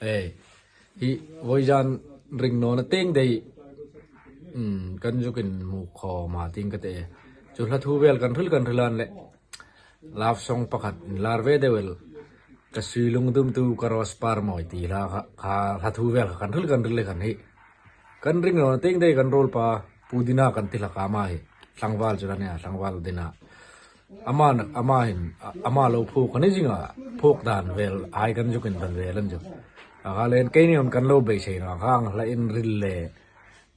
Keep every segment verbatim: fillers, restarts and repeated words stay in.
Ei, hi vawizan ring nawna tieng dai, um, kan zuk inhmu khawm a tieng ka ti. Chu hla thu vel kan hril kan hril a ni leh. Love song pakhat inlar ve deu el. Ka sui lungdum tu ka rose par mawi ti hla kha, kha hla thu vel kha kan hril kan hril le khan hi. Kan ring nawna tieng dai kan ruolpa Pu Dina kan ti hlak a, ama hi. Tlangval chu a nih a, tlangval Dina. Ama, ama hin, a, ama lo phuok a ni zing a, phuok dan vel, hai kan zuk indon vel an chu. A kha leh keini hung kan lo beisei naw, khang hla inril le,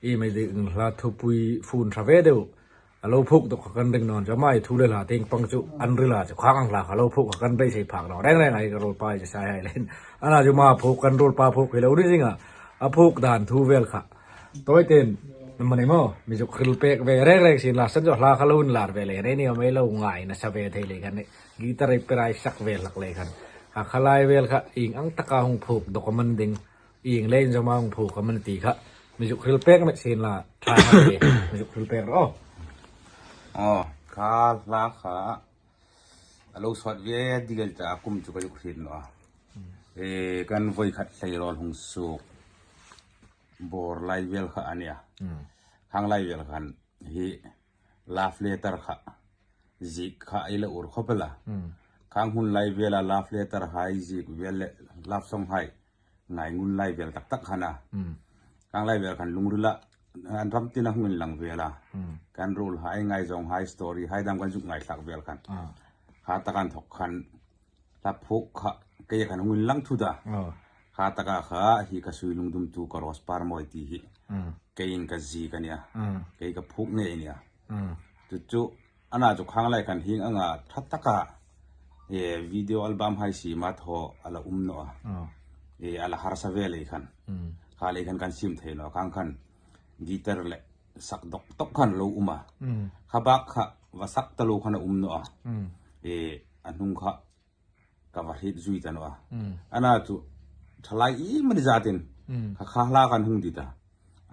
i mei ding hla thupui fun ṭha ve deu. A lo phuok dawk kha kan ring naw a, chu ama hi thu le hla tieng pang chu an ril a, chu khang hla kha lo phuok kha kan beisei phak naw. Reng reng a hi ka ruolpa chu sai hai leh. Ana chu ama phuok kan ruolpa phuok hi lo ni zing a, a phuok dan thu vel kha. Tawi tein, mani maw, mi zuk hril pek ve reng reng sien la, san chu hla kha lo inlar ve le, rei ni a mei lo ngai nasa ve thei le khan, guitar ei perai sak ve hlak le khan. A kha lai vel kha, ieng ang taka hung phuok dawk am a ni ding, ieng le inzawma hung phuok am a ni ti kha. Mi zuk hril pek met sien la, ṭha hang le, mi zuk hril pek ro. Aw, kha hla kha, a lo sawt ve ding el ta kum chu ka zuk hril naw a. E, kan voi khat hlei rawl hung suok. Bawr lai vel kha a nih a. Hmm. Khang lai vel khan hi love letter kha ziek kha ei la ur khawp el a. Hmm. Khang hun lai vela love letter hai ziek vel le love song hai ngaingun lai vel tak tak khan a. Hmm. Khang lai vel khan lungrila an ram tina hung inlang vel a. Hmm. Kan ruol hai ngaizawng hai story hai dam kan zuk ngaithlak vel khan. Ah. Kha taka inthok khan hla phuok kha, kei khan hung inlang thut a. Oh. Kha taka kha, hi ka sui lungdum tu ka rose par mawi ti hi. Mm. Keiin ka ziek a nih a. Mm. Kei ka phuok ngei a nih a. Mm. Chu chu, ana chu khang lai khan hieng anga ṭha taka, e, video album hai siem a thaw a la um naw a. Oh. E, a la harsa ve lei khan. Mm. Kha lei khan kan siem thei naw a, khang khan guitar le sak dawk dawk khan lo um a. Mm. Kha bak kha, va sak ta lo khan a um naw a. Mm. E, a hnung kha, ka va hriet zui ta naw a. Mm. Ana chu, ṭhalai iemani zatin, mm, kha kha hla kan hung dit a.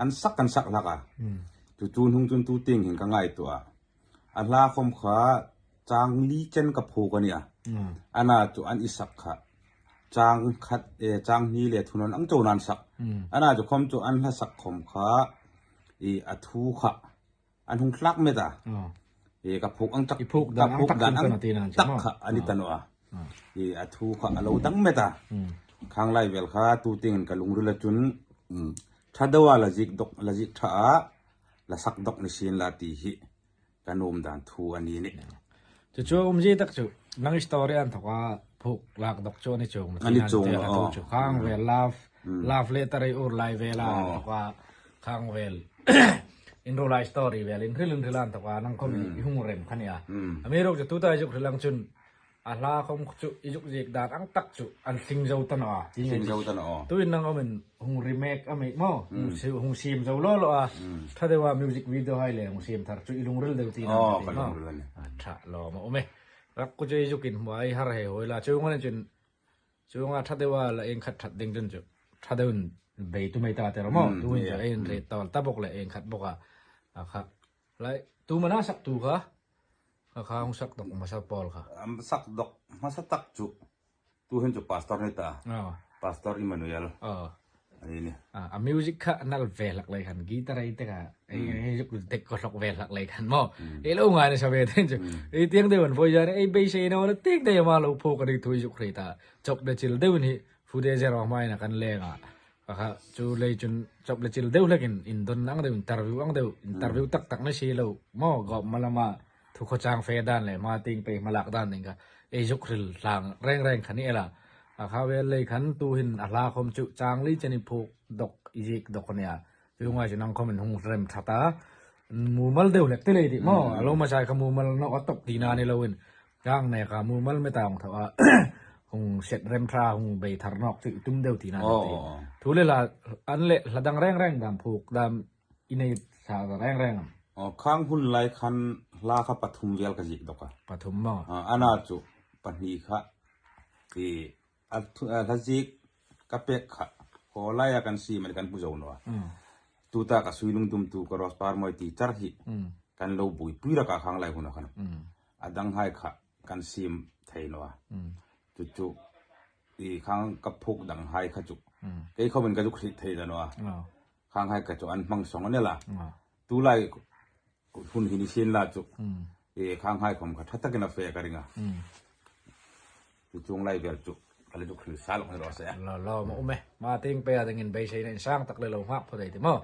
An sak kan sak hlak a. Mm. Chu chu hnung chun tu tieng hin ka ngaituo a. A hla khawm kha chang li chen ka phuok a nih a. Mm. Ana chu an i sak kha. Chang khat, e, chang hni le thunawn ang chauin an sak. Mm. Ana chu khawm chu an hla sak khawm kha, e, a thu kha an hung hlak met a. Oh. E, ka phuok ang tak, i phuok dan ang tak, tak kha a ni ta naw a. Ah. E, a thu kha a lo dang met a. Mm. Khang lai vel kha tu tieng ka lungrila chun, mm, ṭha deua la ziek dawk, la ziek ṭha a, la sak dawk ni sien la ti hi ka nuom dan thu a ni nih. Chu chu um zie tak chu, nang story an thawka phuok lak dawk chu a ni chuong. A ni chuong, a tu chu khang vel love, mm, love letter ei ur lai vela, oh, an thawka khang vel. In ru lai story vel, in hril in hril an thawka nang khawm, mm, i hung rem kha nia. Mm. Amiruokchu tuta i zuk hril ang chun, a hla khawm chu i zuk ziek dan ang tak chu an tling zo ta naw a. Tling zo ta naw a. Tuin nang khawmin hung remake a mi maw. Mm. Hung si-, hung siem zo lo lo a. Mm. Ṭha deua music video hai le hung siem thar chu i lungril deu ti nang, oh, ka ti maw. Lungril a nih. A ṭha lawm a um e. Rak ku chu i zuk inhmu a, i har hei hoi la. Chuong ang chun, chuong ang ṭha deua la ieng khat ṭhat ding chun chu ṭha deuin bei tum ei ta ti ro maw. Mm, tuin chu, yeah, ei inhriet, mm, tawl ta bawk le ieng khat bawk a. A kha. Lai, tu mana sak tu kha. Kha kha hung sak dawk hmasa pawl kha. Am, sak dawk hmasa tak chu. Tu hin chu pastor ni ta. Oh. Pastor Emmanuel. Oh. A ni nih. Ah, a music kha a nal ve hlak lei khan, guitar ei te kha, ei, mm, ei zuk dek ko hlok ve hlak lei khan maw. Mm. Ei lo ngai nasa ve thei chu. Mm. Ei tieng deu an voi zan, ei beisei nawna tieng deu ama lo phuok a ni thu i zuk hril ta. Chawp le chil deu ni, fu de zero hmaina kan leng a. Kha kha, chu lei chun chawp le chil deu hlekin, indon ang deu, interview ang deu, interview, mm, tak tak ni si lo. Maw, gawp hma lama, thu khaw chang fe dan le, hma tieng pei hma lak dan ding kha. Ei zuk hril hlang reng reng kha ni el a. A kha vel lei khan tu hin a hla khawm chu chang li chen i phuok dawk i ziek dawk a nia. Chuong ang chun nang khawmin hung rem ṭha ta. Mumal deu hlek ti lei ti maw. Mm. A lo hmasa kha mumal nawk a tawp tina ni loin. Khang neka mumal met a hung thaw a. Hung set rem ṭha, hung bei thar nawk chu i tum deu tina ni ti. Oh, oh, oh. Thu le hla, an le hla dang reng reng dam phuok dam i nei sa reng reng am? Oh, khang hun lai khan hla kha pathum vel ka ziek dawk a. Pathum maw? Ah, ana chu pahni kha. I, a thu, a hla ziek ka pek kha. Khaw laia kan siem a ni kan hmu zo naw a. Mm. Tuta ka sui lungdum tu ka rose par mawi ti char hi. Mm. Kan lo buoipui rak a khang lai huna khan. Mm. A dang hai kha kan siem thei naw a. Mm. Chu chu i khang ka phuok dang hai kha chu. Hmm. Kei khawmin ka zuk hriet thei ta naw a. Ah. Khang hai kha chu an hmang sawng a ni la. Ah. Tulai hun hi ni sien la chu. Hmm. I khang hai khawm kha ṭha takin a fe ka ring a. Hmm. Chu chuong lai vel chu ka la zuk hril sa lawk ni raw se. Lo, lo, ma um e. Ma ting pe a dingin beiseina insang tak le lo nghak phawt ei ti maw.